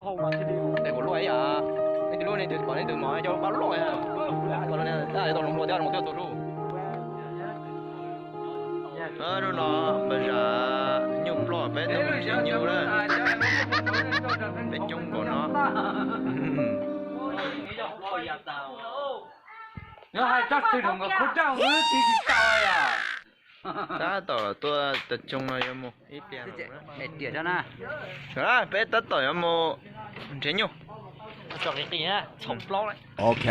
Tej kuv luaj ib yam, nej tus luaj nej tus pom nej tus mos coj lub pab luaj. Koj los ne, tab tom hluas thiab, hluas thiab tus lub. Lub no npawg zam nyuj ploj peb tau nrhiav nyuj lawm. Peb coob npaum no. Tab tom tuaj tag tsoo no yuav mus ib pliag. Peb tab tom yuav mus nrhiav nyuj. Ok.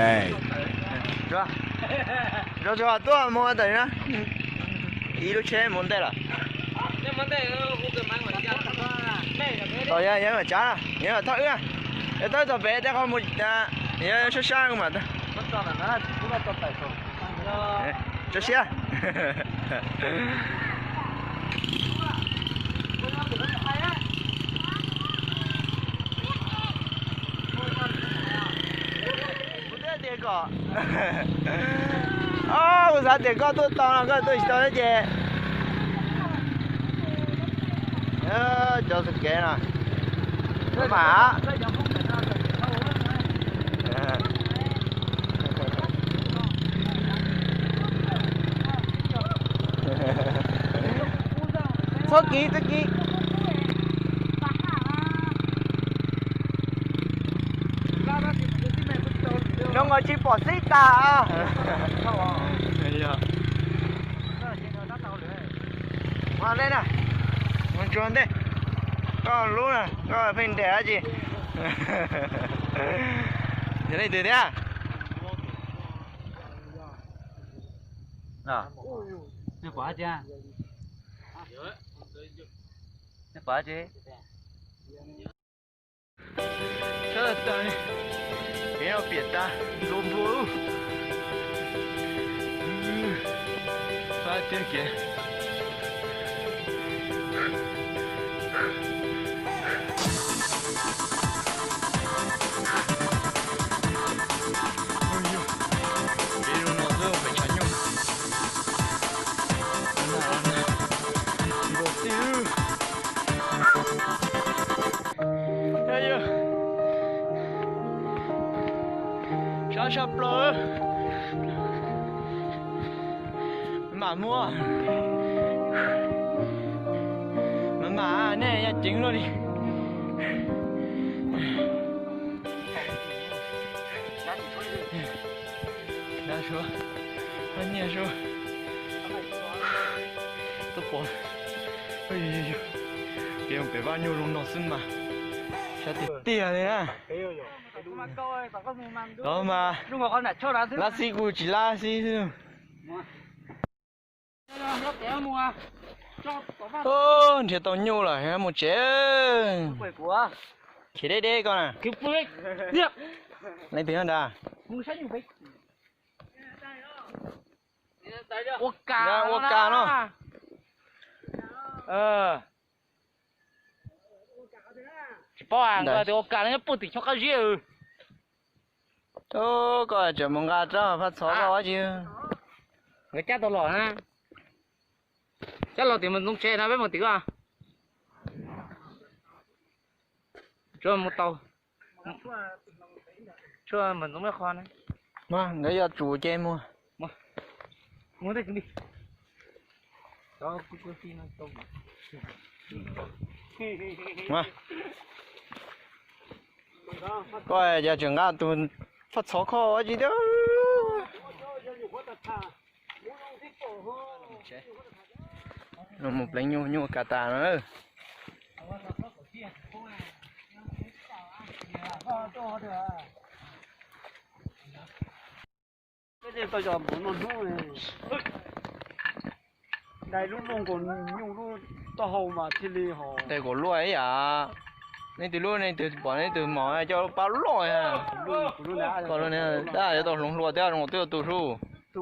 Zoo tsuag tuaj mus tawm na, ib lub tsheb mus ntej lawm. Tos yog yog mam tsav, yog mam thauj wb, yog thauj tau pem tej qhov mus, yog sab sab mas. Tso siab. Kuv xav tias koj tuaj tau no koj tuaj tsis tau thiab ces. Cov xu kev no, mam. Txhob kiv, txhob kiv. Zoo nkaus tsis pom xib tag. Ua ntej na, mus tsuag ntej. Koj lub na, koj pheej nres dab tsi? Yog leej twg thiab? Nej pom dab tsi? Nej pom dab tsi? Sab tag, kev no piam tag, nplua nplua. Fab tiag kev. Kev zoo no xwb pem tshav nyuj. Npau tij. Sab sab plaws. Mam muab, mam mam, nej yaj ceev luaj li. Dab suav, nyiaj suav. Tuaj pom, kev pem vaj nyuj zoo no xwb mas, sab tiag tiag li na. Los mas, lab xib kuj tsis lab xib xwb. Nrhiav tau nyuj lawm mus tsev. Khiav deb deb koj na. Leej twg nrad? Ua kas no. Tsis paub, nkawd tias ua kas no nyob puag tim chob qab zib. Koj tseem mus nqa rab phaj txhov koj ua tsi? Nkawd cab tau los na. Cab los tim Npam Ntxoov tsev no peb mus tim koj. Tsuav mus tau. Tsuav Npam Ntxoov ib qho na. Nkawd yuav tsum ces mus. Koj yog tseem nqa tus phaj txhov koj ua tsi thiab. Mus pleev nyuj, nyuj kas tas no. Tej tau cov npua no hnub, dai lub loog nkaus nyuj lub taub hau mas thiaj li ho. Tej kuv luaj ib yam, nej tus lub nej tus pom nej tus mos coj lub pab luaj. Koj lub tab yuav tau hloov hlua thiab zoo twb yuav tu sub. Tu,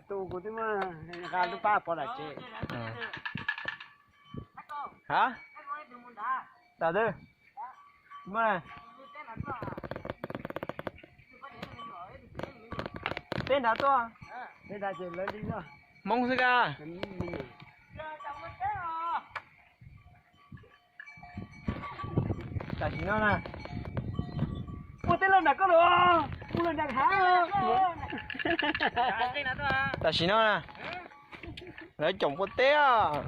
tu kuv twb muab nqa lub pab pov lawm ces. Ha? Tam twg? Peb nrad tuaj, peb nrad ces lawv li no. Hmoob xwb kab. Tam sim no na, Teb los nram koj los, mus los nram hav. Tam sim no na, lawv caum npua teb os.